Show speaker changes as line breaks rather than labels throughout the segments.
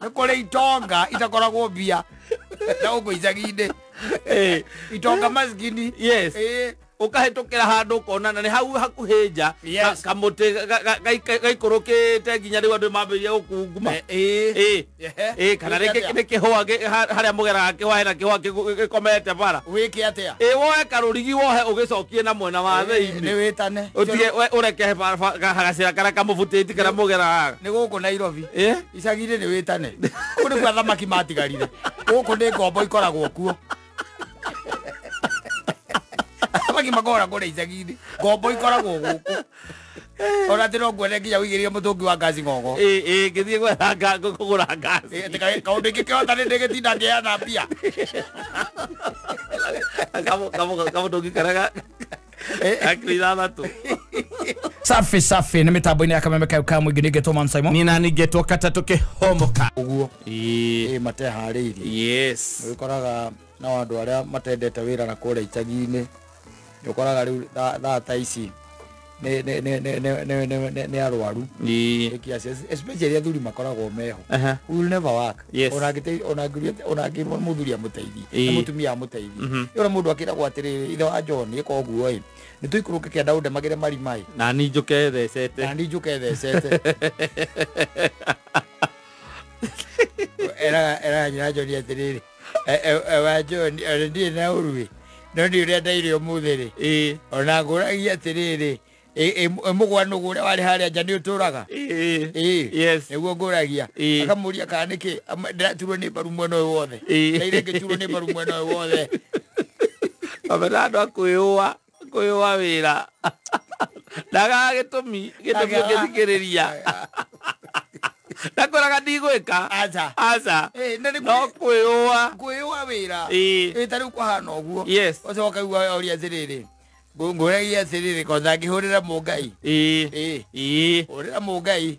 Nĩ kũrĩ itonga itakoragwo mbia na gũkũ icagi-inĩ. Itonga maskini.
Yes. Ũkahĩtũkĩra handũ ũkona na nĩ hau hakuhĩ nja kamũtĩ gaikũrũkĩte nginya rĩu andũ mambĩrĩria gũkunguma. Kana rĩngĩ nĩ kĩhũa harĩa mũgeraga kĩhũa hena kĩhũa gĩkomete bara.
Wĩke atĩa?
Woe karũrigi wohe ũgĩcokie na mwena wa thĩinĩ.
Nĩ wĩtane.
Ũtige ũreke gacĩra karĩa kamũbutĩti karĩa mũgeraga.
Nĩ gũkũ Nairobi. Icagi-inĩ nĩ wĩtane. Kũu nĩkuo athamaki matigarire. Gũkũ nĩ ngombo ikoragwo kuo. Athamaki makora kũrĩa icagi-inĩ. Ngombo ikoragwo gũkũ. Ona ti no nguone nginya ũigĩrĩire mũtũngi wa ngaci ng'ong'o.
Ngĩthiĩ gwetha kũgũra ngaci.
Kaũndũ ingĩkĩhota nĩ ndĩgĩtinda ngĩheana mbia.
Kamũtũngi karĩa ga 6.
Safi safi nĩ mĩtambo-inĩ ya Kameme kayo ka mũingĩ nĩngetwo Man Simon.
Nĩ nani ngetwo Katatũ Kĩhomoka.
Ũguo. Mateharĩirie.
Yes.
Ũkoraga na andũ arĩa matendete wĩra na kũrĩa icagi-inĩ. Ũkoraga rĩu thaa ta ici nĩ arwaru. Especially athuri makoragwo meho. We will never work. Ona angĩrwo mũthuri amũteithie na mũtumia amũteithie. Ĩyo mũndũ akĩragwo atĩrĩrĩ ithe wa John ĩka ũguo ĩ. Nĩ tũikũrũke kĩanda ũndemagĩre marima ĩ.
Na niĩ njũke thecete.
Na niĩ njũke thecete. Eraga nyina John atĩrĩrĩ wa John ona ndirĩ na ũru ĩ. No nĩ ũrĩa ndaire ũmũthĩ rĩ. Ona ngũragia atĩrĩrĩ mũgwanũgũ ũrĩa warĩ harĩa nja nĩ ũtũraga.
Yes.
Nĩguo ngũragia. Akamũria kana nĩkĩ ndĩraturwo nĩ mbaru mwena ũyũ wothe. Ndaire ngĩturwo nĩ mbaru mwena ũyũ wothe.
Kamera andũ a kwĩyũa wĩra. Ndagaga gĩtũmi ũngĩthikĩrĩria. Ndakwĩraga ndigwĩka.
Aca.
Aca. No kwĩyũa.
Kwĩyũa wĩra. Ta rĩu kwahana ũguo.
Yes.
Ũcoka ũkaigua oria atĩrĩrĩ. Ngũragia atĩrĩrĩ konza ngĩhũrĩra mũngai. Hũrĩra mũngai.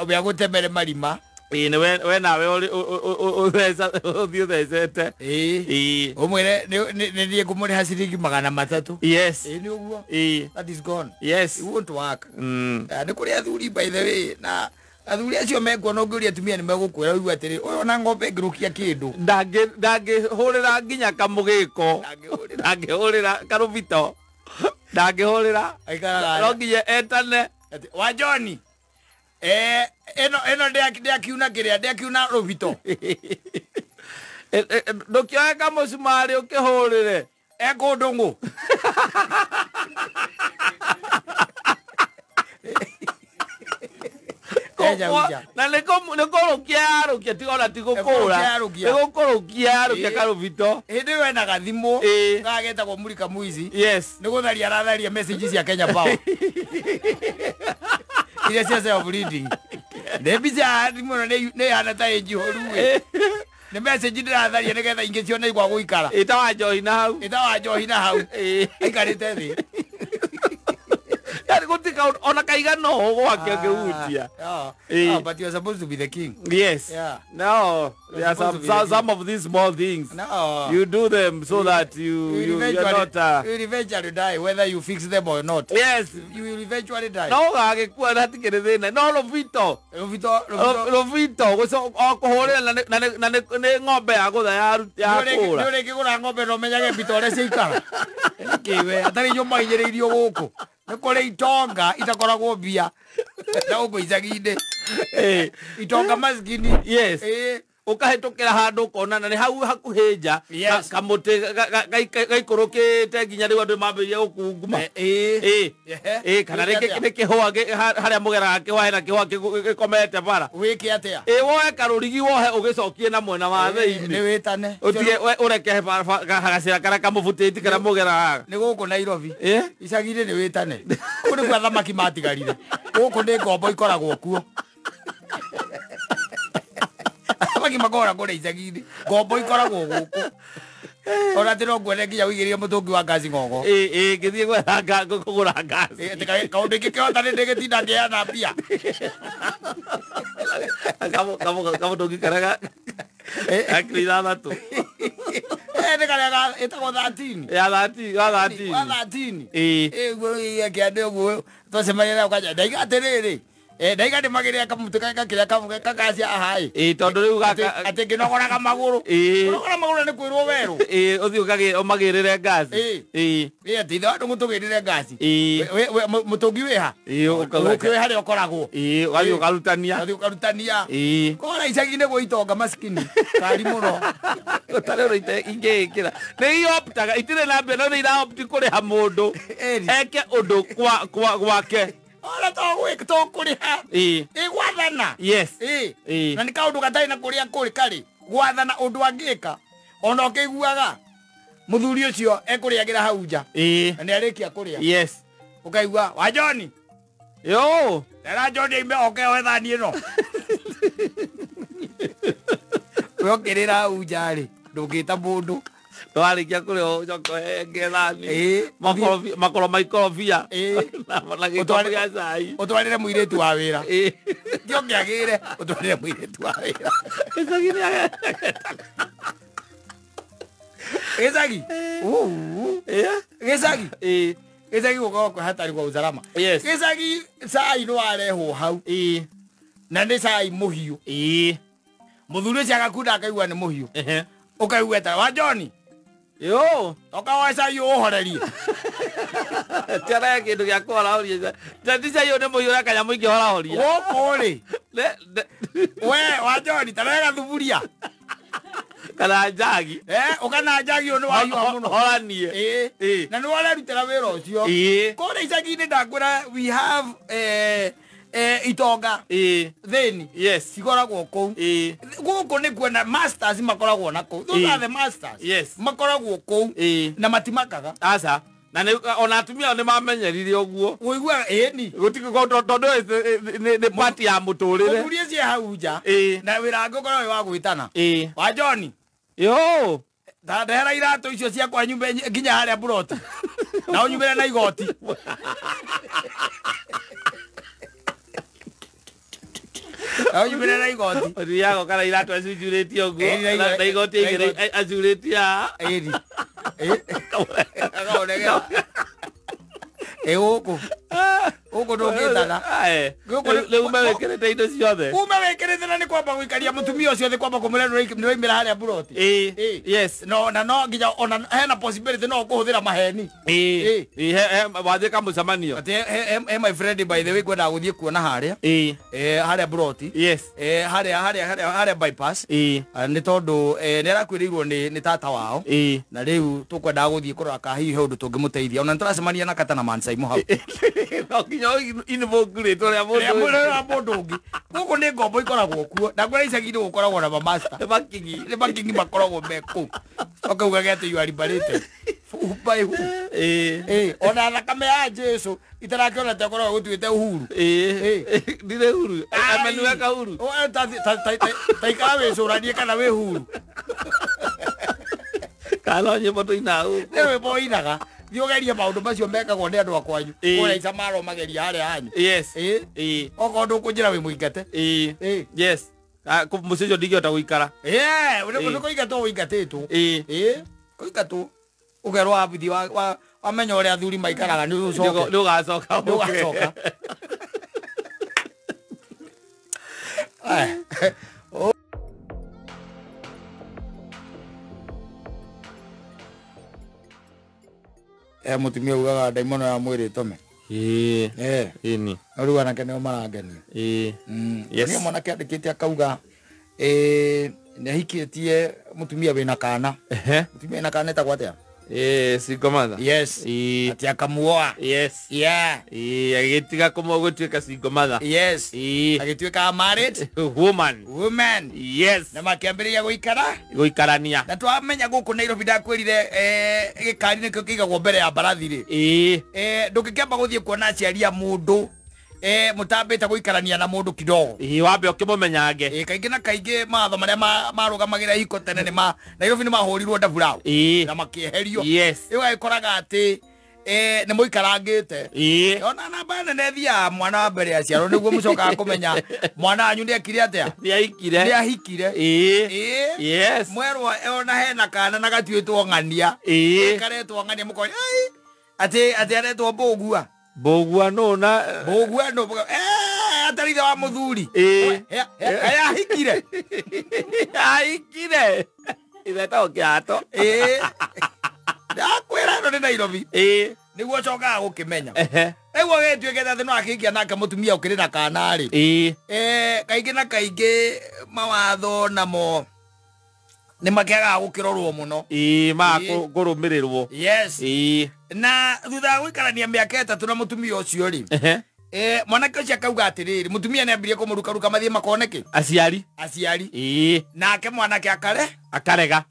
We agũtemere marima.
Nĩ we nawe ũthiĩ ũthecete.
Ũmwĩre nĩ niĩ ngũmũrĩha ciringi 300.
Yes.
Nĩ ũguo. That is gone.
Yes.
It won't work. Nĩ kũrĩ athuri by the way na athuri acio mekuona ũngĩũria atumia nĩ megũkwĩra ũigue atĩrĩ ũyũ ona ng'ombe ĩngĩrũkia kĩndũ.
Ndangĩhũrĩra nginya kamũgĩko. Ndangĩhũrĩra karũbito. Ndangĩhũrĩra. No nginya etane.
Wa John. Ĩno ndĩakiuna kĩrĩa ndĩakiuna rũbito.
Ndũkĩoe kamũcumarĩ ũkĩhũrĩre.
Ekũndũng'ũ.
Na nĩ kũrũkia yarũkia tiga ona ti gũkũra. Nĩ gũkũrũkia yarũkia karũbito.
Hĩndĩ ĩyo ena gathimũ gagetagwo Mũrika Mũici.
Yes.
Nĩ gũtharia aratharia message cia Kenya Power. Iria cia self reading. Nĩ mbica thimũ ĩno nĩ ĩhana ta ĩ njihũru ĩ. Nĩ message ndĩratharia nĩgetha ingĩ cione gwa gũikara.
Ĩta wa njohi na hau.
Ĩta wa njohi na hau. Aikarĩte thĩ.
Yani gũtika ona kaigana ũũ gwake ũngĩhutia.
But you are supposed to be the king.
Yes.
Yeah.
No, there are some of these small things.
No.
You do them so that you are not
you will eventually die whether you fix them or not.
Yes.
You will eventually die.
No gagĩkua na hatikĩrĩ thĩna. No rũbito. Rũbito kũhũrĩra na nĩ ng'ombe ya gũtha ya kũra.
Nĩ ũrĩkĩgũra ng'ombe na ũmenyage mbito ũrĩa ciaikara. Nĩkĩ we atarĩ inyuĩ mwahinyĩrĩirio gũkũ. Nĩ kũrĩ itonga itakoragwo mbia na gũkũ icagi-inĩ. Itonga maskini.
Yes. Ũkahĩtũkĩra handũ ũkona na nĩ hau hakuhĩ nja kamũtĩ gaikũrũkĩte nginya rĩu andũ mambĩrĩria gũkunguma. Kana rĩngĩ nĩ kĩhũa harĩa mũgeraga kĩhũa hena kĩhũa gĩkomete bara.
Wĩke atĩa?
Woe karũrigi wohe ũgĩcokie na mwena wa thĩinĩ.
Nĩ wĩtane.
Ũtige ũreke gacĩra karĩa kamũbutĩti karĩa mũgeraga.
Nĩ gũkũ Nairobi. Icagi-inĩ nĩ wĩtane. Kũu nĩkuo athamaki matigarire. Gũkũ nĩ ngombo ikoragwo kuo. Athamaki makora kũrĩa icagi-inĩ. Ngombo ikoragwo gũkũ. Ona ti no nguone nginya ũigĩrĩire mũtũngi wa ngaci ng'ong'o.
Ngĩthiĩ gwetha kũgũra ngaci.
Kaũndũ ingĩkĩhota nĩ ndĩgĩtinda ngĩheana mbia.
Kamũtũngi karĩa ga 6.
Nĩ karĩa ĩtagwo 13.
Ya 13, wa 13.
Wa 13. Ĩguo kĩande ũguo twacemania nayo kanja. Ndaiga atĩrĩrĩ. Ndaiga nĩ magĩrĩra kamũtĩ gakĩrĩa kakacia ahai.
Tondũ rĩu gaka
atĩ ngĩnogoraga magũrũ. Kũnogora magũrũ nĩ kwĩrwo werũ.
Ũthiĩ ũmagĩrĩre ngaci.
Atĩ ithe wa ndũng'ũ tũgĩrĩre ngaci. Mũtũngi wĩha? Ũkĩũĩ harĩa ũkoragwo.
Ũgathiĩ ũkarutania.
Ũgathiĩ ũkarutania. Kora icagi-inĩ gwĩ itonga maskini. Kari mũno.
Gũtarĩ ũndũ ingĩĩkĩra. Nĩ ioptaga itirĩ na mbia no nĩ iraopti kũrĩha mũndũ eke ũndũ gwake.
Ona to kũrĩha. Gwathana.
Yes.
Na nĩ kaũndũ gatarĩ na kũrĩa kũrĩ karĩ. Gwathana ũndũ angĩka. Ona ũkĩiguaga mũthuri ũcio ekũrĩagĩra hau nja. Na nĩ arĩkia kũrĩa.
Yes.
Ũkaigua wa John.
Yo.
Era John aime oke oe thani ĩno. We ũkĩrĩra hau nja rĩ, ndũngĩta mũndũ.
Twarĩkia kũrĩa ũcoke ũhenge thani. Makoro ma ikorobia. Na gĩkombe gĩa cai.
Ũtwarĩre mũirĩtu wa wĩra. Ti ũngĩagĩre ũtwarĩre mũirĩtu wa wĩra.
Gĩcagi nĩ
Gĩcagi. Gĩcagi. Gĩcagi gũkoragwo kwĩ hatari kwa usalama.
Yes.
Gĩcagi cai nĩ warehwo hau. Na nĩ cai mũhiũ. Mũthuri ũcio agakunda akaigua nĩ mũhiũ. Ũkaigua ta wa John.
Yo.
Toka woe cai ũhorerie.
Tiara kĩndũ gĩa kũhorahoria. Ti cai ũyũ nĩ mũhiũ na kanyamũ ingĩhorahoria.
Gũkũ rĩ. We wa John ta rehe gathuburia.
Kana njagi.
Ũkana njagi ũyũ nĩ wahiũha mũno.
Horanie.
Na nĩ warerutĩra wĩra ũcio. Kũrĩa icagi-inĩ ndakwĩra we have itonga thĩni.
Yes.
Cikoragwo kũu. Gũkũ nĩ kuona masters makoragwo na kũu. Those are the masters.
Yes.
Makoragwo kũu. Na matimakaga.
Aca. Na ona atumia nĩ mamenyerire ũguo.
Ũiguaga ĩni.
Gũtikũ tondũ nĩ part ya mũtũrĩre.
Mũthuri ũcio hau nja. Na wĩra wake ũkoragwo wĩ wa gwĩtana. Wa John.
Yo.
Ndehera iratũ icio ciakwa nyumbe nginya harĩa buroti. Na ũnyumĩre na igoti. Na ũnyumĩre na igoti.
Ũthiaga ũkara iratũ acunjurĩtie ũguo. Na igoti igĩrĩ acurĩtie haha.
Ĩni. Akaũregera. Gũkũ. Gũkũ ndũngĩtana.
Rĩu ume wĩkĩrĩte indo ciothe.
Ume wĩkĩrĩte na nĩ kwamba gũikaria mũtumia ũcio thĩ kwamba kũmwĩra nĩ waimĩra harĩa buroti.
Yes.
No na no nginya ona hena possibility no ũkũhũthĩra maheni.
Wathiĩ kamũcemanio.
Atĩ he my friend by the way ngwendaga gũthiĩ kuona harĩa. Harĩa buroti.
Yes.
Harĩa bypass. Nĩ tondũ nĩ arakuĩrĩirwo nĩ tata wao. Na rĩu tũkwendaga gũthiĩ kũrora kana hihi he ũndũ tũngĩmũteithia. Ona nĩ tũracemania na Kata na Mansaimu hau.
No nginya invoke rĩtwa rĩa mũndũ
ũngĩ. Gũkũ nĩ ngombo ikoragwo kuo. Na kũrĩa icagi-inĩ gũkoragwo na mamaster.
Nĩ makingi.
Nĩ makingi makoragwo me kũu. Ũkaugage atĩ you are liberated. By who? Ona thakame ya Jesu itarakĩona ta ĩkoragwo ĩgũtuĩte uhuru.
Ndirĩ huru. Ameniweka huru.
Ta ikara wĩcũranie kana wĩ huru.
Kana no nyĩmbo tũinaga gũkũ.
Nĩ rwĩmbo ũinaga. Thiĩ ũgerie maũndũ macio mekagwo nĩ andũ a kwanyu. Kũrĩa icamaro mageria harĩa hanyu.
Yes.
Okorwo ndũkũnjĩra wĩ mũingate.
Yes. Mũciĩ ũcio ndingĩhota gũikara.
Nĩ kũingatwo ũingatĩtwo. Kũingatwo. Ũkerwo wabithi wamenya ũrĩa athuri maikaraga nĩ ũcoke.
Nĩ ũgacoka.
Nĩ ũgacoka. Mũtumia ugaga ndaimono ya mwĩrĩ ĩtome.
Ĩni.
No rĩu anake nĩo marangenia.
Yes.
Nĩ mwanake andĩkĩte akauga nĩ ahikĩtie mũtumia wĩna kana. Mũtumia wĩna kana etagwo atĩa?
Single mother.
Yes. Atĩ akamuoa.
Yes.
Yeah.
Agĩtiga gũtuĩka single mother.
Yes. Agĩtuĩka married
woman.
Woman.
Yes.
Na makĩambĩrĩria gũikara.
Gũikarania.
Na twamenya gũkũ Nairobi ndakwĩrire gĩkari nĩkĩo kĩigagwo mbere ya mbarathi rĩ. Ndũngĩkĩamba gũthiĩ kuona aciari a mũndũ mutambite guikarania na mundu kidogo
wambe ukimumenyange
kaingi na kaingi matho maria marugamagĩra hiko tene ni ma Nairobi ni mahurirwo ndaburao na makieherio.
Yes.
Igagikoraga ati ni muikarangite ona namba nene thia mwana wa mbere aciarwo niguo mucokaga kumenya mwana wanyu ni ekire atia
ni ahikire
ni ahikire.
Yes.
Mwerwo ona hena kana na gatuitwo ng'ania karetwo ng'ania mukoni ati ati aretwo mbugua
mbugua no na
mbugua no Atari wa muthuri. Ahikire.
Ahikire. Ithetagwo Kĩhato.
Ndakwĩra ĩno nĩ Nairobi. Nĩguo ũcokaga gũkĩmenya. Rĩu agĩtuĩke atĩ no akĩhikia nake mũtumia ũkĩrĩ na kana rĩ. Kaingĩ na kaingĩ mawatho namo nĩ makĩagaga gũkĩrorwo mũno.
Ma kũrũmĩrĩrwo.
Yes. Na thutha wa gũikarania mĩaka 3 na mũtumia ũcio rĩ. Mwanake ũcio akauga atĩrĩrĩ, mũtumia nĩambirie kũmũrukaruka mathiĩ makone kĩ?
Aciari.
Aciari. Nake mwanake akarega.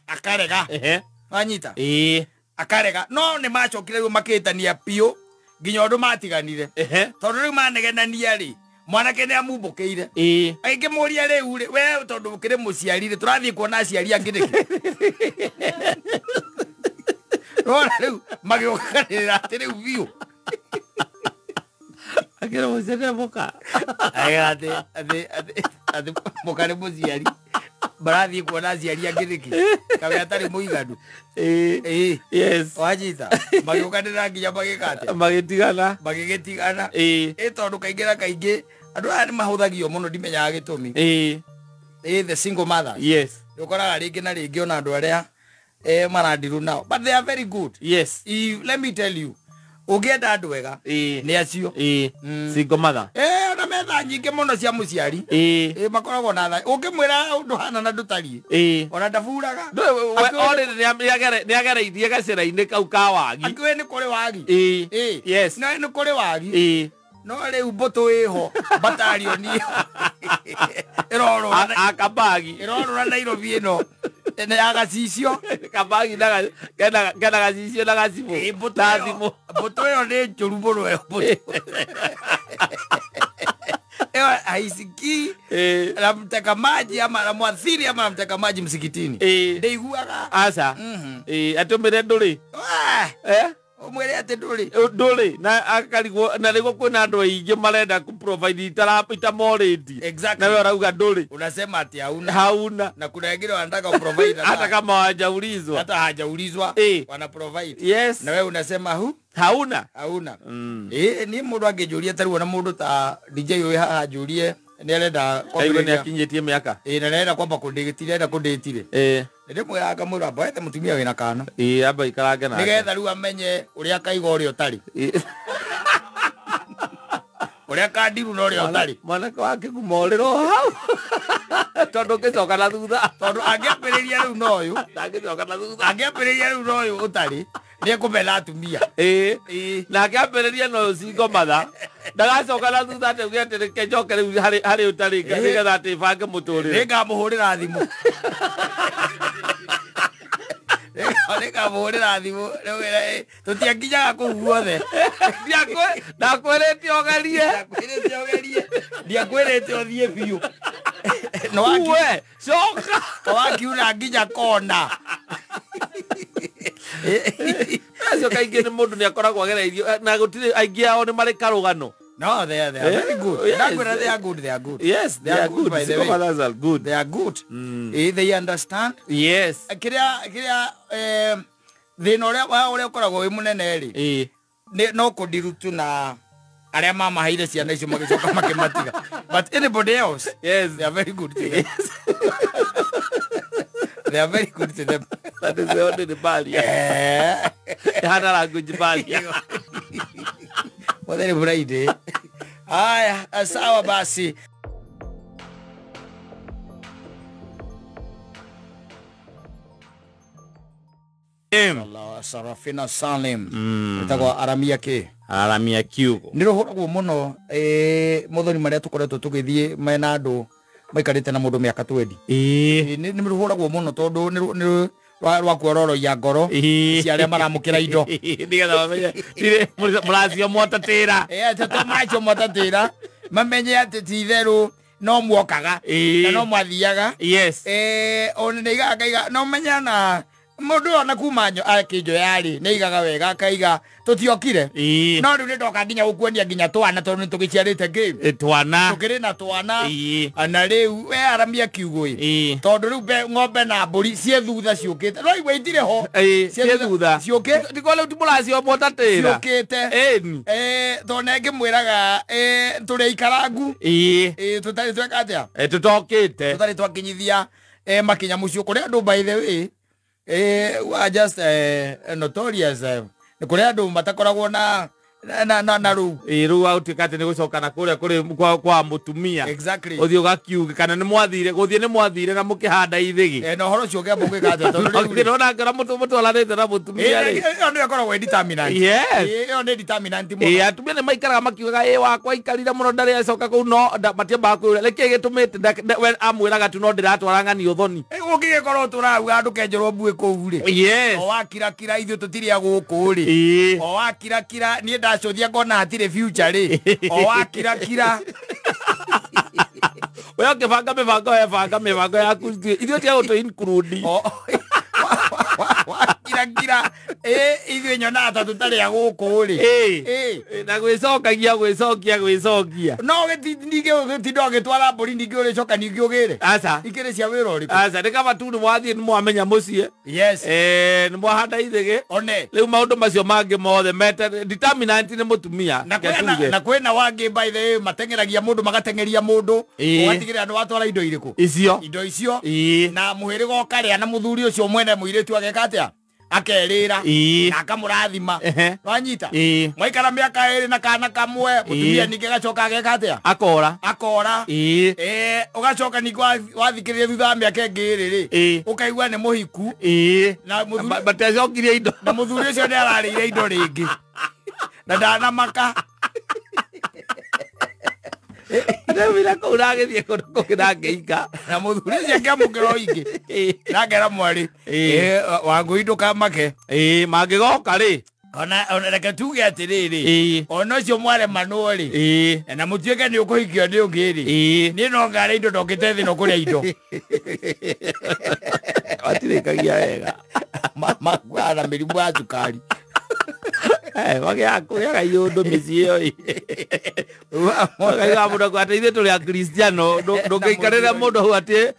Akarega. Wanyita? Akarega. No nĩ macokire rĩu makĩtania biũ nginya ũndũ matiganire. Tondũ rĩu manegenania rĩ, mwanake nĩ amumbũkĩire. Agĩkĩmũria rĩu rĩ, we tondũ ũkĩrĩ mũciari rĩ, tũrathiĩ kuona aciari angĩ nĩkĩ? Rora rĩu magĩũkanĩrĩra atĩ rĩu biũ.
Akĩra mũciari mũka.
Atĩ mũka nĩ mũciari. Marathiĩ kuona aciari angĩ nĩkĩ? Kawe atarĩ mũiganu.
Yes.
Wanyita? Magĩũkanĩrĩra nginya magĩka atĩa?
Magĩtigana.
Magĩgĩtigana. Tondũ kaingĩ na kaingĩ andũ aya nĩ mahũthagio mũno, ndimenyaga gĩtũmi. The single mothers.
Yes.
Nĩ ũkoraga rĩngĩ na rĩngĩ ona andũ arĩa marandiru nao. But they are very good.
Yes.
Let me tell you. Ũngĩenda andũ ega nĩ acio.
Single mother.
Ona metha nyingĩ mũno cia mũciari. Makoragwo na tha. Ũngĩmwĩra ũndũ hana na ndũtariĩ. Ona ndaburaga.
Nĩagereirie gacĩra-inĩ kau ka wagi.
Akĩũĩ nĩ kũrĩ wagi.
Yes.
No nĩ kũrĩ wagi. No rĩu mbũtũ ĩho, batalioni ĩho. Ĩrorũra.
Akabagi.
Ĩrorũra Nairobi ĩno. Nĩ ya gacicio.
Kabagi kena gacicio na gacibũ.
Mbũtũ ĩyo nĩ njũru mũno ĩyo mbũtũ. Ĩyo haisikii na mteka maji ama na mwathiri ama na mteka maji msikitini. Ndĩiguaga.
Aca. Atũmĩre ndũrĩ.
Ũmwĩre atĩ ndũrĩ.
Ndũrĩ na akarigwo na rĩguo kwĩna andũ aingĩ marenda kũ provide itamorĩtie.
Exactly.
Na wewe ũrauga ndũrĩ.
Unasema ati hauna.
Hauna.
Na kuna wengine wanataka provide
hata kama hawajaulizwa.
Hata hajaulizwa wana provide.
Yes.
Na wewe unasema hu?
Hauna.
Hauna. Ni mũndũ angĩnjũria tarĩu ona mũndũ ta DJ ũyũ haha anjũrie nĩ arenda
kwambĩrĩria. Nĩ akinyĩtie mĩaka.
Na nĩ arenda kwamba kũndĩtire, arenda kũndĩtire. Ndĩmwĩraga ngamwĩra amba wethe mũtumia wĩna kana.
Amba ikarange nake.
Nĩgetha rĩu amenye ũrĩa akaiga ũrĩa ũtarĩ. Ũrĩa akandiru na ũrĩa ũtarĩ.
Mwanake wake kumorĩrwo hau. Tondũ ũngĩcoka na thutha.
Tondũ angĩambĩrĩria rĩu na ũyũ.
Ndangĩcoka na thutha.
Angĩambĩrĩria rĩu na ũyũ ũtarĩ. Nĩekũmena atumia.
Na angĩambĩrĩria na ũyũ single mother, ndagacoka na thutha atĩ uge atĩ reke njoke rĩu harĩ ũtarĩ nĩgetha atĩ bange mũtũrĩre.
Nĩngamũhũrĩra thimũ. Nĩngamũhũrĩra thimũ. Tũtiakinyaga kũu guothe.
Ndakwĩrĩte ũgerie.
Ndakwĩrĩte ũgerie. Ndiakwĩrĩte ũthiĩ biũ.
We, coka.
Wakiuna nginya kona.
Acio kaingĩ nĩ mũndũ nĩ akoragwo agereirio na gũtirĩ aingĩ ao nĩ marĩ karũgano.
No, they are very good.
Yes.
They are good, they are good.
Yes, they are good.
By the way.
Mothers are good.
They are good. They understand.
Yes.
Kĩrĩa thĩna ũrĩa ũkoragwo wĩ mũnene rĩ. No kũndirutu na arĩa mamaheire ciana icio magĩcoka makĩmatiga. But anybody else,
yes,
they are very good to them.
Yes.
They are very good to them.
That is the only barrier. Hana language barrier.
Whether Friday. Haya, sawa basi. Allah Sarafina Salim. Etagwo aramia ki?
Aramia kiugo.
Nĩ rũhũragwo mũno mothoni marĩa tũkoretwo tũgĩthiĩ mena andũ maikarĩte na mũndũ mĩaka 20. Nĩ rũhũragwo mũno tondũ nĩ rwakuororoia ngoro cia arĩa maramũkĩra indo.
Nĩgetha mamenye mũracio mwatatĩra.
Tũmaracio mwatatĩra mamenye atĩ ti itherũ no muokaga na no mwathiaga.
Yes.
Ona nĩ igaiga no menya na Mũndũ ona kuma akĩnjoya rĩ, nĩ aigaga wega akaiga tũtiokire. No rĩu nĩ ndoka nginya gũkuonia nginya twana tondũ nĩ tũgĩciarĩte game.
Twana.
Tũkĩrĩ na twana. Na rĩu we aramia kiugũ ĩ. Tondũ rĩu ng'ombe na mbũri ciĩ thutha ciũkĩte. No igua itirĩ ho.
Ciĩ thutha.
Ciũkĩte.
Ndiko rĩu timũraciomwo ta tĩra.
Ciũkĩte. Tondũ nengĩ mwĩraga tũrĩ aikarangu. Tũtarĩ tweka atĩa?
Tũtokĩte.
Tũtarĩ twakinyithia makinya mũciĩ kũrĩ andũ by the way. Are just notorious. Kũrĩ andũ matakoragwo na na rũu.
Rĩu agũtuĩka atĩ nĩ gũcoka na kũrĩa kũrĩ kwa mũtumia.
Exactly.
Ũthiĩ ũgakiuge kana nĩ mwathire gũthiĩ nĩ mwathire na mũkĩhanda ithĩgĩ.
Na ũhoro ũcio ũkĩamba gwĩka atĩa tondũ rĩu
ndĩrona ngora mũtwaranĩte na mũtumia rĩ.
Ĩyo nĩyo ĩkoragwo ĩ determinant.
Yes.
Ĩyo nĩ determinant mũno.
Atumia nĩ maikaraga makiugaga ĩ wakwa aikarire mũno ndarĩ acoka kũu no matiambaga kwĩyũria nĩkĩĩ gĩtũmĩte we amwĩraga tu no ndĩratwara ng'ani ũthoni.
Ũngĩgĩkorwo tũrauga ndũkenjerwo mbuĩ kũu rĩ.
Yes.
O wakirakira ithuĩ tũtirĩ a gũkũ rĩ. O wakirakira niĩ ndacũthia ngona hatirĩ future rĩ. O wakirakira.
We ũkĩbanga mĩbango we banga mĩbango yaku ithuĩ tia gũtũ include.
Wakirakira ithuĩ nyonaga ta tũtarĩ a gũkũ rĩ.
Na gwĩcokagia gwĩcokia gwĩcokia.
No ningĩ ũgĩtinda ũgĩtwara mbũri ningĩ ũrĩcoka ningĩ ũgĩre.
Aca.
Ikĩrĩ cia wĩra ũrĩkũ?
Aca nĩ kaba tu nĩ mwathiĩ nĩ mwamenya mũciĩ.
Yes.
Nĩ mwahanda ithĩgĩ.
One.
Rĩu maũndũ macio mangĩ mothe mete determinant nĩ mũtumia.
Na kwĩna wangĩ by the way mateng'eragia mũndũ magateng'eria mũndũ ũgatigĩrĩra nĩ watwara indo irĩkũ?
Icio.
Indo icio. Na mũhĩrĩga ũkarĩa na mũthuri ũcio mwene mũirĩtu ageka atĩa? Akerĩra na akamũrathima. Wanyita? Mwaikara mĩaka ĩrĩ na kana kamwe mũtumia ningĩ agacoka ageka atĩa?
Akora.
Akora. Ũgacoka ningĩ wathikĩrĩria thutha wa mĩaka ĩngĩ ĩrĩ rĩ, ũkaigua nĩ mũhiku. Na mũthuri
matiacokirie indo.
Na mũthuri ũcio nĩ ararĩire indo rĩngĩ. Na ndanamaka.
Ndĩmwĩra kũu ndagĩthiĩ kũndũ kũngĩ ndangĩika.
Na mũthuri ũcio akĩamũkĩra o ingĩ. Na akera mwarĩ Wangũi ndũkamake.
Mangĩgoka rĩ.
Ona reke tuge atĩrĩrĩ, ona ũcio mwaremanwo rĩ, na mũtuĩke nĩ ũkũhikio nĩ ũngĩ rĩ, niĩ no ngare indo ndokĩte thĩ no kũrĩa indo.
Matirĩkagia wega.
Makuaga na mĩrimũ ya cukari.
Magĩaga kũrĩaga iũndũ mĩciĩ ĩyo ĩ. Ũkaiga mũndũ atĩ ithuĩ tũrĩ akristiano ndũngĩikarĩra mũndũ hau atĩ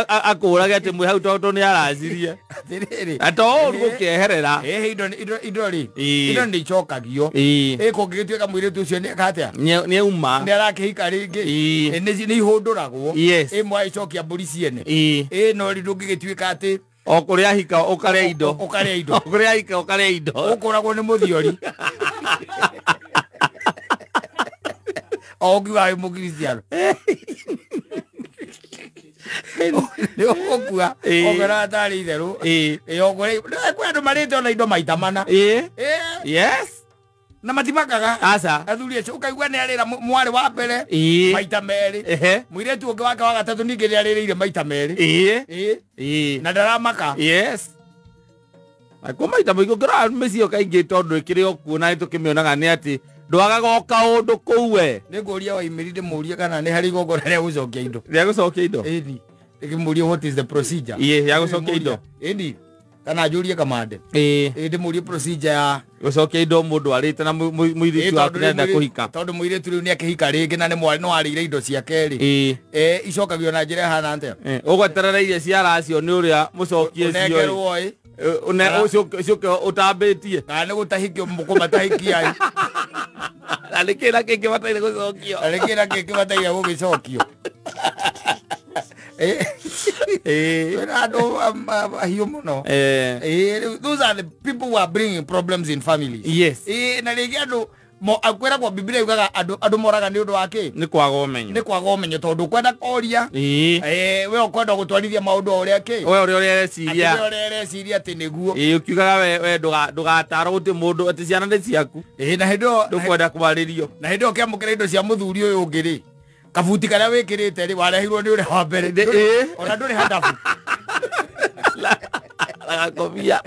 akũrage atĩ mwĩ hau tondũ nĩ aracirie.
Atĩrĩrĩ.
To ũru gũkĩeherera.
Indo rĩ, indo nĩ icokagio. Kũngĩgĩtuĩka mũirĩtu ũcio nĩ eka atĩa?
Nĩ auma.
Nĩ arakĩhika rĩngĩ. Nĩ ihũndũragwo. Ĩmwe agĩcokia mbũri ciene. No rĩu ndũngĩgĩtuĩka atĩ
o kũrĩa hika ũkarĩa indo.
Ũkarĩa indo.
Kũrĩa hika ũkarĩa indo.
Ũkũragwo nĩ mũthiori. O ũkiuga wĩ mũkristiano. Nĩ ũgũkua ũkera tarĩ itherũ. Kwĩ andũ marĩte ona indo maita mana.
Yes.
Na matimakaga.
Aca.
Athuri acio ũkaigua nĩ arĩra mwarĩ wa mbere maita merĩ. Mũirĩtu ũngĩ wake wa gatatũ ningĩ nĩ arĩrĩire maita merĩ. Na ndaramaka.
Yes. Kwa maita maingĩ ũngĩrora mĩciĩ kaingĩ tondũ ĩkĩrĩ o kuo na nĩtũkĩmĩonaga nĩ atĩ ndwagaga o kaũndũ kũu we.
Nĩ ngũria Waimĩri ndĩmũrie kana nĩ harĩ igongona rĩa gũcokia indo.
Rĩa gũcokia indo?
Ĩni. Ndĩkĩmũrie what is the procedure.
Rĩa gũcokia indo.
Ĩni. Kana njũrie Kamande. Ndĩmũrie procedure ya
gũcokia indo mũndũ arĩte na mũirĩtu waku nĩarenda kũhika.
Tondũ mũirĩtu rĩu nĩakĩhika rĩngĩ na nĩ no arĩire indo ciake rĩ. Icokagio na njĩra ĩhana atĩa?
Ũgweterera iria ciaracio nĩ ũrĩa mũcokie cio.
Ũnengerwo ĩ.
Ũcoke ũtambĩtie.
Kana nĩ gũtahikio mũkũmatahikia ĩ.
Na nĩkĩ na kĩngĩ bataire gũcokio.
Na nĩkĩ na kĩngĩ bataire gũgĩcokio. Andũ ahiũ mũno. Those are the people who are bringing problems in families.
Yes.
Na rĩngĩ andũ kwĩragwo Biblia yugaga andũ moraga nĩ ũndũ wa kĩ?
Nĩ kwaga ũmenyo.
Nĩ kwaga ũmenyo tondũ ũkwenda kũria. We ũkwenda gũtwarithia maũndũ o ũrĩa kĩ?
We ũrĩa ũreciria.
Atĩ we ũrĩa ũreciria atĩ nĩguo.
Ũkiugaga we ndũgatarwo gũtirĩ mũndũ atĩ ciana nĩ ciaku.
Na hĩndĩ ĩyo
ndũkwenda kwarĩrio.
Na hĩndĩ ĩyo ũkĩamũkĩra indo cia mũthuri ũyũ ũngĩ rĩ, kabuti karĩa wĩkĩrĩte rĩ warehirwo nĩ ũrĩa wa mbere. Ona ndũrĩ handabu.
Na gakobia.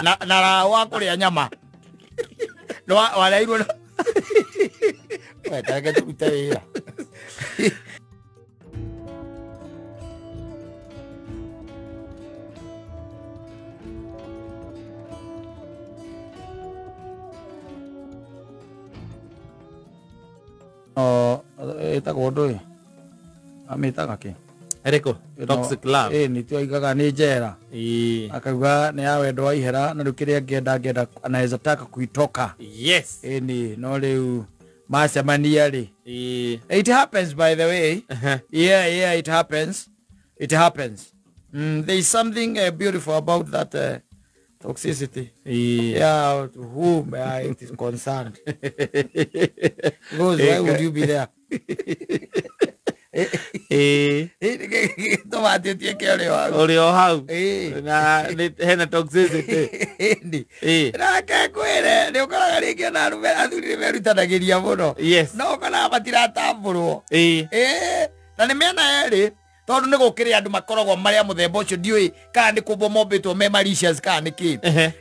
Na raha wa kũrĩa nyama. Warehirwo. We tareke tũrute wĩra. Ĩno ĩtagwo ndũĩ amĩtaga kĩ
Eriko toxic love
nĩ twoigaga nĩ njera akauga nĩ ya wendo wa ihera na rĩu kĩrĩa angĩenda anaweza taka kuitoka.
Yes.
Ĩni no rĩu macemania rĩ. It happens, by the way. Yeah, it happens. It happens. There is something beautiful about that toxicity. Yeah, to whom it is concerned. Because why would you be there?
Uri o hau na hena toxicity.
Reke ngwĩre nĩ ũkoraga rĩngĩ ona arũme athuri nĩ merutanagĩria mũno.
Yes.
No ũkoraga matiratambũrwo. Na nĩ mĩena yerĩ tondũ nĩ gũkĩrĩ andũ makoragwo marĩa mũthemba ũcio ndiũĩ kana nĩ kũmbwo mombĩtwo me malicious kana nĩ kĩ.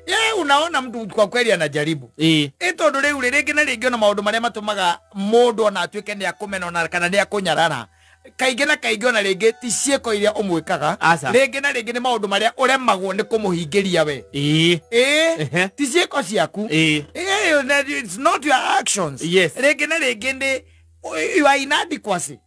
Ye unaona mtu kwa kweli anajaribu. Tondũ rĩu rĩngĩ na rĩngĩ ona maũndũ marĩa matũmaga mũndũ ona atuĩke nĩ akũmena ona kana nĩ akũnyarara kaingĩ na kaingĩ ona rĩngĩ ti ciĩko iria ũmwĩkaga rĩngĩ na rĩngĩ nĩ maũndũ marĩa ũremagwo nĩ kũmũhingĩria we. Ti ciĩko ciaku. It's not your actions.
Yes.
Rĩngĩ na rĩngĩ nĩ you are inadequacy.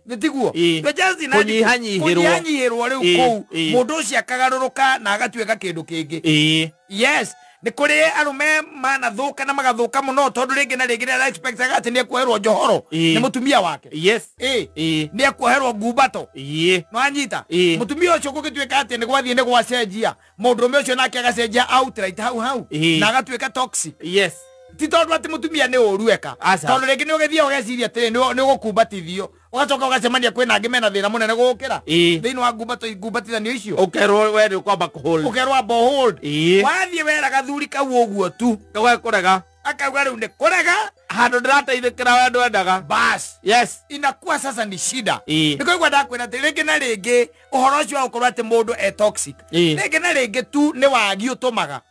Nĩtiguo? You are just inadequacy. Kũnyihanyihĩrwo rĩu kũu mũndũ ũcio akagarũrũka na agatuĩka kĩndũ kĩngĩ. Yes. Nĩ kũrĩ arũme manathũka na magathũka mũno tondũ rĩngĩ na rĩngĩ nĩ expectaga atĩ nĩ ekuoherwo njohoro nĩ mũtumia wake.
Yes.
Nĩ ekuoherwo ngumbato. Nĩwanyita? Mũtumia ũcio gũgĩtuĩka atĩ nĩ gwathiĩ nĩ gwacenjia mũndũrũme ũcio nake agacenjia outright hau hau na agatuĩka toxic.
Yes.
Ti tondũ atĩ mũtumia nĩ ũru eka tondũ rĩngĩ nĩ ũgĩthiĩ ũgeciria atĩrĩ nĩ ũgũkumbatithio ũgacoka ũgacemania kwĩna angĩ mena thĩna mũnene gũgũkĩra thĩinĩ wa ngumbatithanio icio
ũkerwo we nĩ ũkwamba kũhold
ũkerwo amba hold wathiĩ wera gathuri kau ũguo tu
kũrega
akauga rĩu nĩ kũrega
handũ ndĩrateithĩkĩra we ndwendaga
bas.
Yes.
Inakuwa sasa ni shida. Nĩkũigua ndakwĩra atĩ rĩngĩ na rĩngĩ ũhoro ũcio wa gũkorwo atĩ mũndũ e toxic rĩngĩ na rĩngĩ tu nĩ wagi ũtũmaga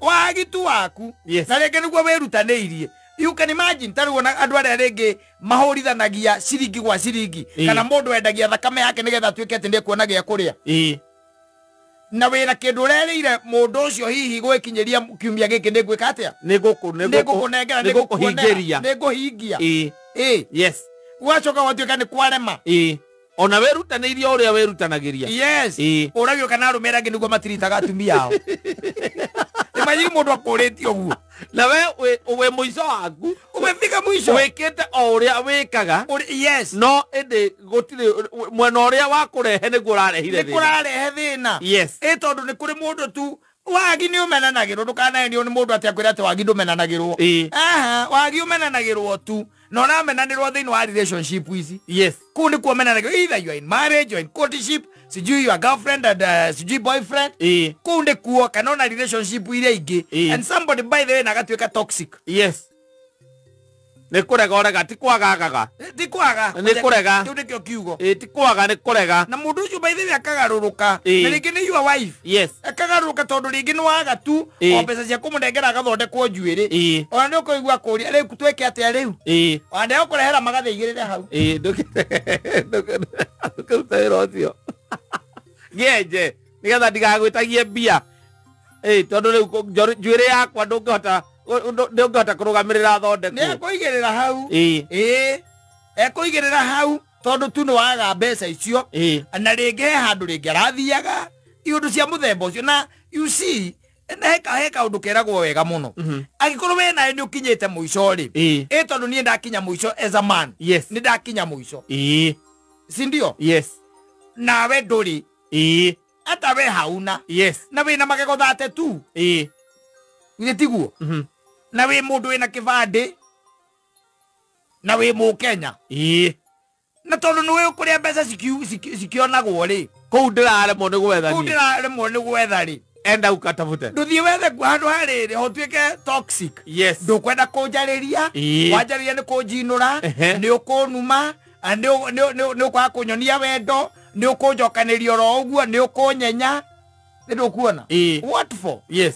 wagi tu waku na rĩngĩ nĩguo wĩrutanĩirie. You can imagine ta rĩu ona andũ arĩa rĩngĩ mahũrithanagia ciringi gwa ciringi kana mũndũ endagia thakame yake nĩgetha atuĩke atĩ nĩekuona gĩa kũrĩa na wĩna kĩndũ ũrerĩire mũndũ ũcio hihi gwĩkinyĩria kiumia gĩkĩ nĩ ngwĩka atĩa nĩ ngũkũnengera
nĩ
ngũhingia.
Yes.
Ũgacoka watuĩka nĩ kwarema.
Ona wĩrutanĩirie ũrĩa wĩrutanagĩria.
Yes. Ũragio kana arũme arĩa angĩ nĩguo matiritaga atumia ao. Imagine mũndũ akũrĩtie ũguo
na we wĩ mũico waku
umefika mwisho
wĩkĩte o ũrĩa wĩkaga.
Yes.
No ĩndĩ gũtirĩ mwena ũrĩa wa kũrehe nĩguo ũrarehire
thĩna. Nĩ kũrarehe thĩna.
Yes.
Tondũ nĩ kũrĩ mũndũ tu wagi nĩ ũmenanagĩrwo ndũkanahenio nĩ mũndũ atĩ akwĩre atĩ wagi ndũmenanagĩrwo. Wagi ũmenanagĩrwo tu na ũramenanĩrwo thĩinĩ wa relationship ici.
Yes.
Kũu nĩkuo ũmenanagĩrwo either you are in marriage, you are in courtship, sijui your girlfriend and sijui boyfriend. Kũu nĩkuo kana ona relationship iria ingĩ and somebody by the way na agatuĩka toxic.
Yes. Nĩ kũrega ũrega ti kwagagaga.
Ti kwaga.
Nĩ kũrega.
Kĩu nĩkĩo kiugo.
Ti kwaga nĩ kũrega.
Na mũndũ ũcio by the way akagarũrũka na rĩngĩ nĩ your wife.
Yes.
Akagarũrũka tondũ rĩngĩ nĩ waga tu o mbeca cia kũmũnengera agathondekwo njuĩrĩ. Ona nĩ ũkũigua kũria rĩu twĩke atĩa rĩu. Ona ndegũkũrehera magathĩ igĩrĩre hau.
Ndũkĩrute wĩra ũcio. Ngĩenje nĩgetha ndigagwĩtagie mbia. Tondũ rĩu njuĩrĩ yakwa ndũngĩhota ndũngĩhota kũrũgamĩrĩra thondekwo.
Nĩ ekũigĩrĩra hau. Ekũigĩrĩra hau tondũ tu nĩ waga mbeca icio na rĩngĩ he handũ rĩngĩ arathiaga iũndũ cia mũthemba ũcio na you see he kaũndũ keragwo wega mũno angĩkorwo we nawe nĩ ũkinyĩte mũico rĩ tondũ niĩ ndakinya mũico as a man.
Yes.
Nĩ ndakinya mũico. Si ndio?
Yes.
Nawe ndũrĩ. Ata we hauna.
Yes.
Na wĩna magego thate tu. Githĩ tiguo? Na wĩ mũndũ wĩna kĩbandĩ na wĩ mũkenya. Na tondũ nĩ ũĩ kũrĩa mbeca cikĩonagwo rĩ
kũu ndĩraremwo nĩ gwetha.
Kũu ndĩraremwo nĩ gwetha rĩ
enda ukatafute
ndũthiĩ wethe kuo handũ harĩrĩ hotuĩke toxic.
Yes.
Ndũkwenda kũnjarĩria wanjarĩria nĩ kũnjinũra nĩ ũkũnuma nĩ ũkwaga kũnyonia wendo nĩ ũkũnjokanĩria oro ũguo nĩ ũkũnyenya nĩ ndũkuona. What for?
Yes.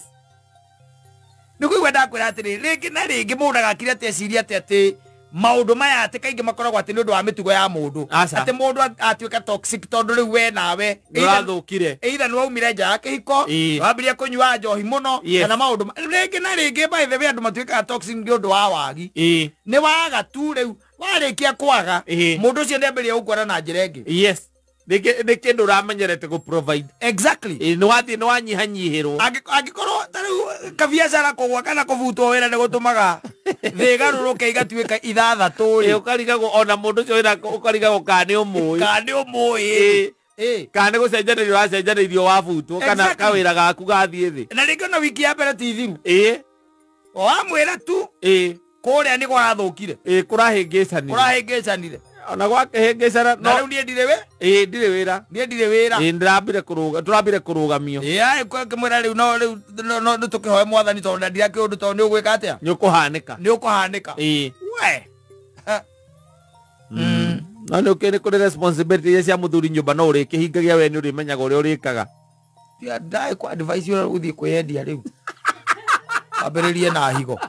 Nĩ kũigua ndakwĩra atĩrĩ rĩngĩ na rĩngĩ mũndũ agakire atĩ ecirie atĩ maũndũ maya atĩ kaingĩ makoragwo atĩ nĩ ũndũ wa mĩtugo ya mũndũ atĩ mũndũ atuĩka toxic tondũ rĩu we nawe
nĩũrathũkire
either nĩ waumire nja ya kĩhiko wambirie kũnyua njohi mũno kana maũndũ rĩngĩ na rĩngĩ by the way andũ matuĩkaga toxic nĩ ũndũ wa wagi nĩ waga tu rĩu Warĩkia kwaga mũndũ ũcio nĩambĩrĩria gũkuona na njĩra ĩngĩ.
Yes. Nĩ kĩndũ ũramenyerete gũ provide.
Exactly.
Nĩ wathiĩ nĩ wanyihanyihĩrwo.
Angĩkorwo ta rĩu kabiacara kũgwa kana kũbutwo wĩra nĩ gũtũmaga thĩ ĩgarũrũke igatuĩka ithathatũ rĩ.
Ũkarigagwo ona mũndũ ũcio wĩra ũkarigagwo kana nĩ ũmũĩ.
Kana nĩ ũmũĩ.
Kana nĩ gũcenjanĩrio ũracenjanĩirio wabutwo kana kawĩra gaku gathiĩ thĩ.
Na rĩngĩ ona wiki ya mbere ti thiru. O wamwĩra tu. Kũrĩa nĩ kũrathũkire.
Kũrahĩngĩcanire.
Kũrahĩngĩcanire.
Ona gwakĩhĩngĩcana
no rĩu niĩ ndirĩ wĩ?
Ndirĩ wĩra.
Niĩ ndirĩ wĩra.
Ndĩrambire kũrũga, tũrambire kũrũgamio.
Ngĩmwĩra rĩu no rĩu no tũkĩhoe mwathani tondũ ndandira kĩũndũ tondũ nĩ ũgwĩka atĩa?
Nĩ ũkũhanĩka.
Nĩ ũkũhanĩka. We.
No nĩ ũkĩ nĩ kũrĩ responsibility iria cia mũthuri nyũmba no ũrĩkĩhingagia we nĩ ũrĩmenyaga ũrĩa ũrĩkaga.
Ndaĩ kwa advice ũrĩa ũthiĩ kwĩyendia rĩu. Wambĩrĩrie na higo.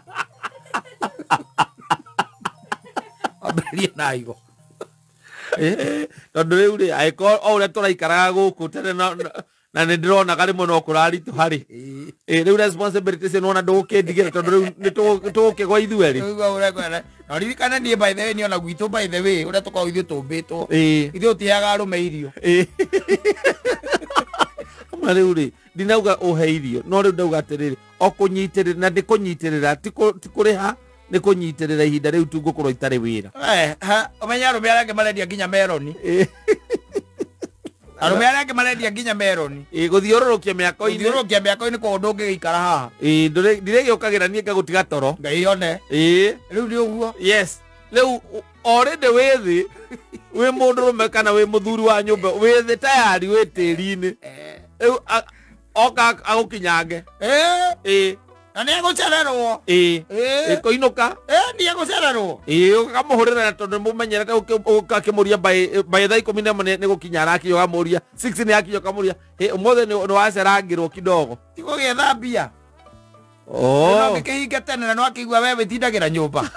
Wambĩrĩrie na higo.
Tondũ rĩu rĩ angĩkorwo o ũrĩa tũraikaraga gũkũ tene na nĩ ndĩronaga rĩmwe no kũraritũha rĩ. Rĩu responsibility icio nĩwona ndũgũkĩndigĩra tondũ rĩu nĩ tũgũkĩgwa ithuerĩ.
Na ririkane niĩ by the way niĩ ona gwitũ by the way ũrĩa tũkoragwo ithuĩ tũmbĩtwo. Ithuĩ tũtiheaga arũme irio.
Ama rĩu rĩ ndinauga ũhe irio no rĩu ndauga atĩrĩrĩ o kũnyitĩrĩra na ndĩkũnyitĩrĩra ti kũrĩha nĩ kũnyitĩrĩra ihinda rĩu tu ngũkorwo itarĩ wĩra.
Ũmenye arũme arĩa angĩ marendia nginya meroni. Arũme arĩa angĩ marendia nginya meroni.
Gũthiũrũrũkia mĩako-inĩ.
Gũthiũrũrũkia mĩako-inĩ koguo ndũngĩgĩikara haha.
Ndirĩgĩũkagĩra niĩ ngagũtiga toro.
Ngai one. Rĩu nĩ ũguo.
Yes. Rĩu already wĩ thĩ wĩ mũndũrũme kana wĩ mũthuri wa nyũmba wĩ thĩ tayari wĩ tĩri-inĩ. Rĩu oka agũkinyange.
Na nĩ egũcererwo.
Kũinũka.
Nĩ egũcererwo.
Ũkamũhũrĩra tondũ mũmenyerete ũgakĩmũria by thaa 11 nĩ gũkinya arakinya ũkamũria 6 nĩ akinya ũkamũria ũmũthĩ nĩ wacerangĩrwo kidogo.
Ti gũgĩetha mbia. No ngĩkĩhinge tene na no akĩigua we wĩtindagĩra nyũmba.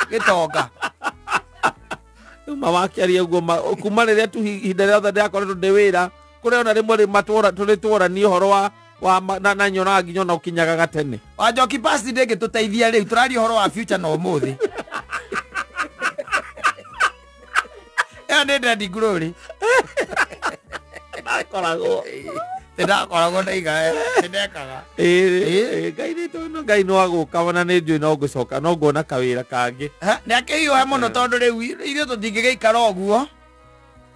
Gĩtonga.
Rĩu ma wakĩaria ũguo kuma rĩrĩa tu ihinda rĩothe ndĩrakoretwo ndĩ wĩra kũrĩa ona rĩmwe tũrĩ tworania ũhoro wa na nyonaga nginya ona ũkinyaga gatene.
Wanjoki past ndĩngĩtũteithia rĩu tũraria ũhoro wa future na ũmũthĩ. Ĩyo nĩ Daddy Glory.
Ndakoragwo.
Ndakoragwo ndaiga ndekaga.
Ngai nĩ tondũ Ngai no agũka na nĩ njũĩ no ngũcoka no nguona kawĩra kangĩ.
Nĩ akĩhiũhe mũno tondũ rĩu ithuĩ tũtingĩgĩikara ũguo.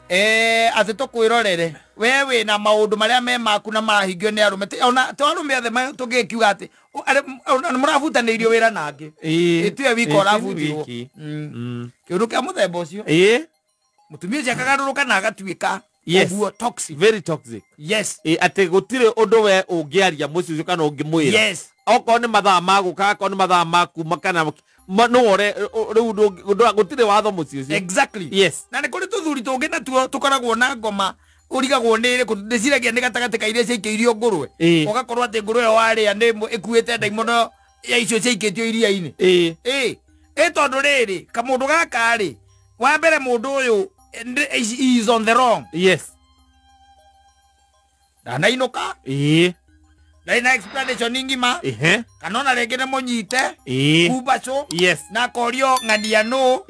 Atĩ tũkwĩrorere we wĩna maũndũ marĩa me maku na marahingio nĩ arũme ona to arũme othe tũngĩkiuga atĩ nĩ mũrabutanĩirio wĩra nangĩ. Tiwe wika ũrabutirwo. Kĩũndũ kĩa mũthemba ũcio. Mũtumia ũcio akagarũrũka na agatuĩka ũguo toxic.
Very toxic.
Yes.
Atĩ gũtirĩ ũndũ we ũngĩaria mũciĩ ũcio kana ũngĩmwĩra.
Yes.
Okorwo nĩ mathaa ma gũka akorwo nĩ mathaa ma kuma kana no ore rĩu gũtirĩ watho mũciĩ ũcio.
Exactly.
Yes.
Na nĩ kũrĩ tũthuri tũngĩ natuo tũkoragwo na ngoma ũrigagwo nĩ ĩrĩkũ ndĩciragia nĩ gatagatĩ ka iria ciaikĩirio ngũrwe. Ũgakorwo atĩ ngũrwe ĩyo warĩa nĩ ĩkuĩte ndaimono ya icio ciaikĩtio iria-inĩ. Tondũ rĩrĩ kamũndũ gaka rĩ wa mbere mũndũ ũyũ is on the wrong.
Yes.
Ndanainũka. Ndarĩ na explanation ng'ima. Kana ona rĩngĩ nĩ mũnyite. Kumbacũ.
Yes.
Na akorio ng'ania nũ.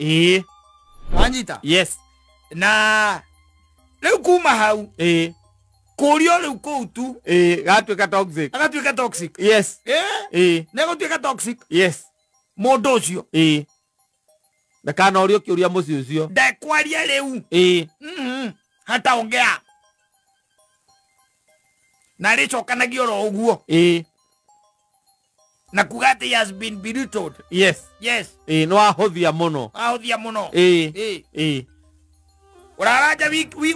Wanyita?
Yes.
Na rĩu kuma hau. Kũrio rĩu kũu tu.
Gatuĩka toxic.
Agatuĩka toxic.
Yes.
Nĩ egũtuĩka toxic.
Yes.
Mũndũ ũcio.
Ndakanorio kĩũria mũciĩ ũcio.
Ndekwaria rĩu. Hataongea. Na rĩcokanagia oro ũguo. Na kuga atĩ he has been belittled.
Yes.
Yes.
Nĩ wahũthia mũno.
Wahũthia mũno. Ũraranja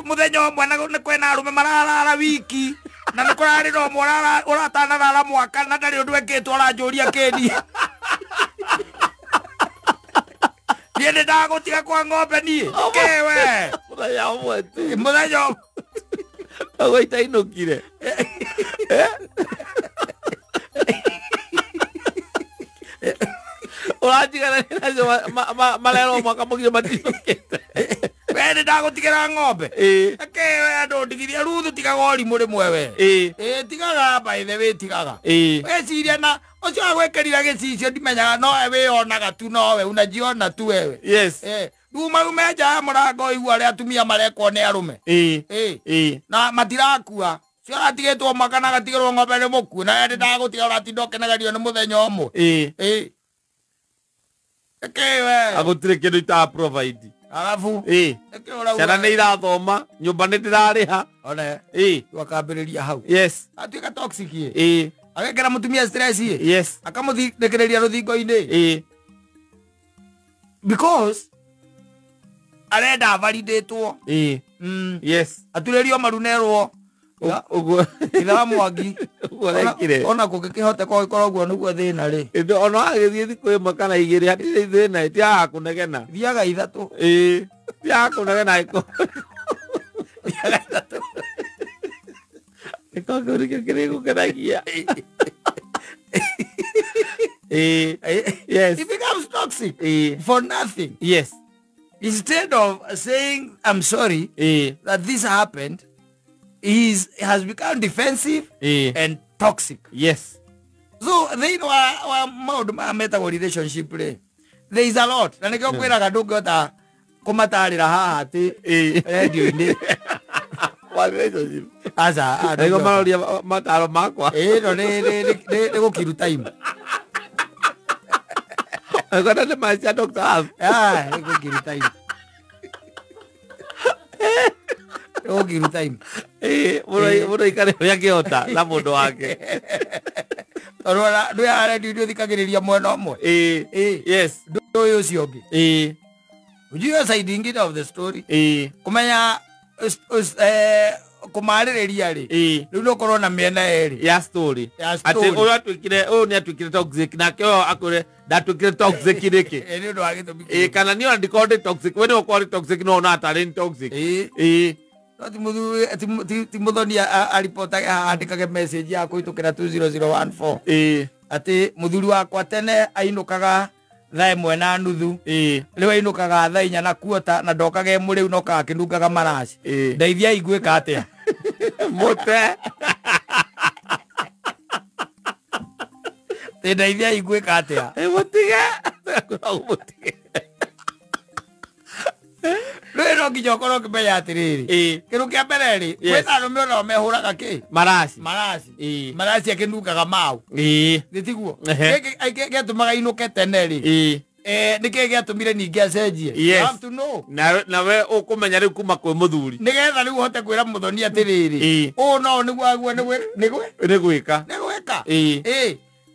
mũthenya ũmwe na nĩ kwĩna arũme mararara wiki na nĩ kũrarĩ na ũmwe ũratanarara mwaka na ndarĩ ũndũ ekĩtwo aranjũria kĩni. Niĩ nĩ ndagũtiga kwa ng'ombe niĩ. Kĩwe.
Mũthenya ũmwe tu.
Mũthenya ũmwe.
Ũguo itainũkire. Ũranjiganania nacio marerwo mwaka mũgima matinũkĩte.
We nĩ ndagũtigĩra ng'ombe. Kĩwe andũ ndigithia Ruthu tigaga ũrimũ rĩmwe we. Tigaga by the way tigaga. Weciria na Ũcio agwĩkĩrire gĩcicio ndimenyaga nowe wĩyonaga tu nowe unajiona tu wewe.
Yes.
Rĩu maume nja ya mũrango ũigua ũrĩa atumia marekwo nĩ arũme. Na matirakua. Cio aratigĩtwo mwaka na agatigĩrwo ng'ombe nĩ mũkuũ na ndagũtiga ũratinda ũkenagerio nĩ mũthenya ũmwe. Ĩkĩ we.
Agũtirĩ kĩndũ ita provide.
Arabu.
Ciana nĩ irathoma, nyũmba nĩ ndĩrarĩha.
One. Wakambĩrĩria hau.
Yes.
Atuĩka toxic. Agekĩra mũtumia stress.
Yes.
Akamũthikĩrĩria rũthingo-inĩ. Because arenda validatwo.
Yes.
Aturĩrio marunerwo.
Ũguo
ithe wa Mwangi.
Ũguo arekire.
Ona kũngĩkĩhoteka gũkorwo ũguo nĩguo thĩna rĩ.
Ona agĩthiĩ thikũ ĩmwe kana igĩrĩ hatirĩ thĩna, tiaga kũnegena.
Thiaga ithatũ.
Tiaga kũnegena ĩko.
Thiaga ithatũ.
Ĩko kĩu nĩkĩo kĩrĩgũkenagia. Yes.
It becomes toxic. For nothing.
Yes.
Instead of saying I'm sorry that this happened, he has become defensive and toxic.
Yes.
So they know maũndũ maya metagwo relationship rĩ. There is a lot. Na nĩkĩo kwĩraga ndũngĩhota kũmatarĩra haha atĩ radio-inĩ.
Wa relationship.
Aca,
nĩguo maroria mataro makwa.
No nĩ gũkiru time.
Ngona nĩ macia Dr. Alf.
Nĩ gũkiru time. Nĩ gũkiru time.
Mũndũ aikare ũrĩa angĩhota na mũndũ wake.
Tondũ ndwĩ haha radio ndũthikagĩrĩria mwena ũmwe.
Yes.
Ndũĩ ũcio ũngĩ. Ujue side ingĩ of the story. Kũmenya kũmarĩrĩria rĩ. Rĩu nĩ ũkorwo na mĩena ĩrĩ.
Ya story. Atĩ ũyũ atuĩkire, ũyũ nĩ atuĩkire toxic nake ũyũ akwĩre ndatuĩkire toxic nĩkĩ.
Nĩ ũndũ wa gĩtũmi.
Kana niĩ ona ndikorwo ndĩ toxic, we nĩwe ũkorwo ũrĩ toxic no ona atarĩ nĩ toxic.
No ti mũthoni aripotage andĩkage message ya kũhĩtũkĩra 20014. Atĩ mũthuri wakwa tene ainũkaga thaa 1:30. Rĩu ainũkaga thaa 4:15 na ndokaga mũrĩu no kaga akĩnungaga maraci. Ndeithia ingwĩka atĩa?
Mũte.
Ndeithia ingwĩka atĩa?
Mũtige. Mũtige.
Rĩu no nginya ũkorwo ũkĩmenya atĩrĩrĩ. Kĩndũ kĩa mbere rĩ, kwĩna arũme onao mehũraga kĩ?
Maraci.
Maraci. Maraci akĩnungaga mau. Nĩ tiguo? Gĩkĩ gĩatũmaga inũke tene rĩ. Nĩkĩĩ gĩatũmire ningĩ acenjie? You have to know.
Nawe ũkũmenya rĩu kuma kwĩ mũthuri.
Nĩgetha rĩu ũhote kwĩra mũthoni atĩrĩrĩ. Ũũ no nĩguo aguo nĩ
gwĩka.
Nĩ gwĩka.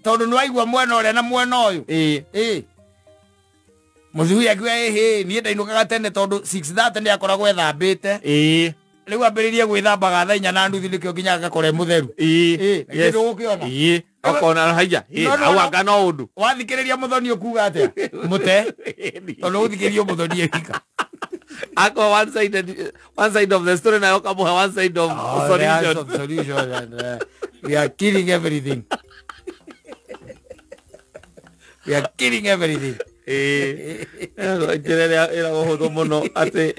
Tondũ nĩwaigua mwena ũrĩa na mwena ũyũ. Mũthuri akiuga ĩhĩ niĩ ndainũkaga tene tondũ 6:30 nĩ akoragwo ethambĩte. Rĩu ambĩrĩrie gwĩthambaga thaa 4:30 nĩkĩo nginya agakora e mũtheru. Kĩndũ ũgũkĩona.
Ũkona haiya. Hau anga no ũndũ.
Wathikĩrĩria mũthoni ũkuga atĩa? Mũte. Tondũ ũgũthikĩrĩrio mũthoni ewika.
Ako one side of the story na ũkamũhe one side of solution.
Of solution and, we are killing everything. We are killing everything.
Njĩra ĩrĩa ĩragwo hũthũ mũno atĩ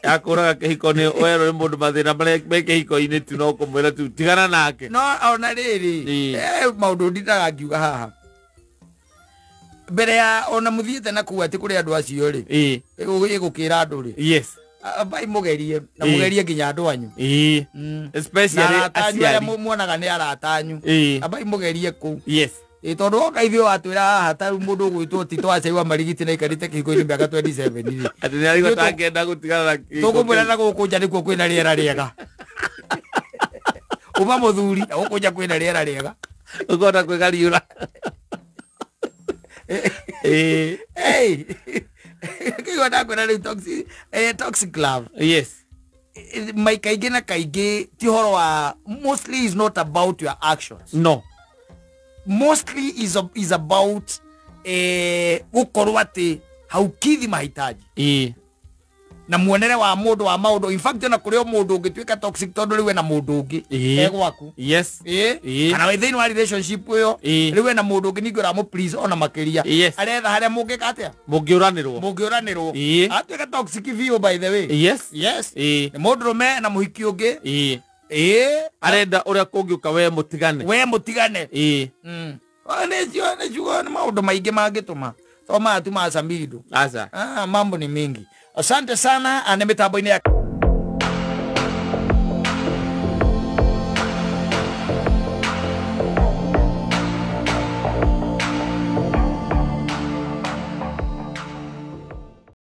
ya kũraga kĩhiko nĩ werwo nĩ mũndũ mathĩna marĩa me kĩhiko-inĩ tu no kũmwĩra tu tigana nake.
No ona rĩrĩ maũndũ ndindaga ngiuga haha mbere ya ona mũthiĩte na kuu atĩ kũrĩ andũ acio rĩ ĩgũkĩra andũ rĩ.
Yes.
Ambai mũgerie na mũgerie nginya andũ anyu.
Especially
aciari arĩa muonaga nĩ arata anyu. Ambai mũgerie kũu.
Yes.
Tondũ woka ithuĩ watwĩra haha ta rĩu mũndũ ũgwĩtwo Tito Wacai Marigiti na aikarĩte kĩhiko-inĩ mĩaka 27 rĩ.
Atĩ nĩ arigwo tangĩenda gũtigana na kĩhiko.
Tũkũmwĩra na gũkũ nja nĩkuo kwĩna rĩera rĩega. Uma mũthuri na gũkũ nja kwĩna rĩera rĩega.
Ũkona kwĩgariũra.
Kĩigua ndakwĩra rĩu toxic love.
Yes.
Mai kaingĩ na kaingĩ ti ũhoro wa mostly is not about your actions.
No.
Mostly is about gukorwo atĩ haukidhi mahitaji. Na muonere wa mũndũ wa maũndũ. In fact ona kũrĩ o mũndũ ũngĩtuĩka toxic tondũ rĩu ena mũndũ ũngĩ e gwaku.
Yes.
Kana wĩ thĩinĩ wa relationship ĩyo rĩu ena mũndũ ũngĩ ningĩ ũramũ please ona makĩria. Aretha harĩa mũngĩka atĩa?
Mũngĩũranĩrwo.
Mũngĩũranĩrwo. Atuĩka toxic biũ by the way.
Yes.
Yes. Nĩ mũndũrũme na mũhiki ũngĩ.
Arenda ũrĩa kũngĩũka we mũtigane.
We mũtigane. Nĩ ciugo nĩ maũndũ maingĩ mangĩtũma to maya tu ma Samido.
Aca.
Mambo ni mingi. Asante sana nĩ mĩtambo-inĩ ya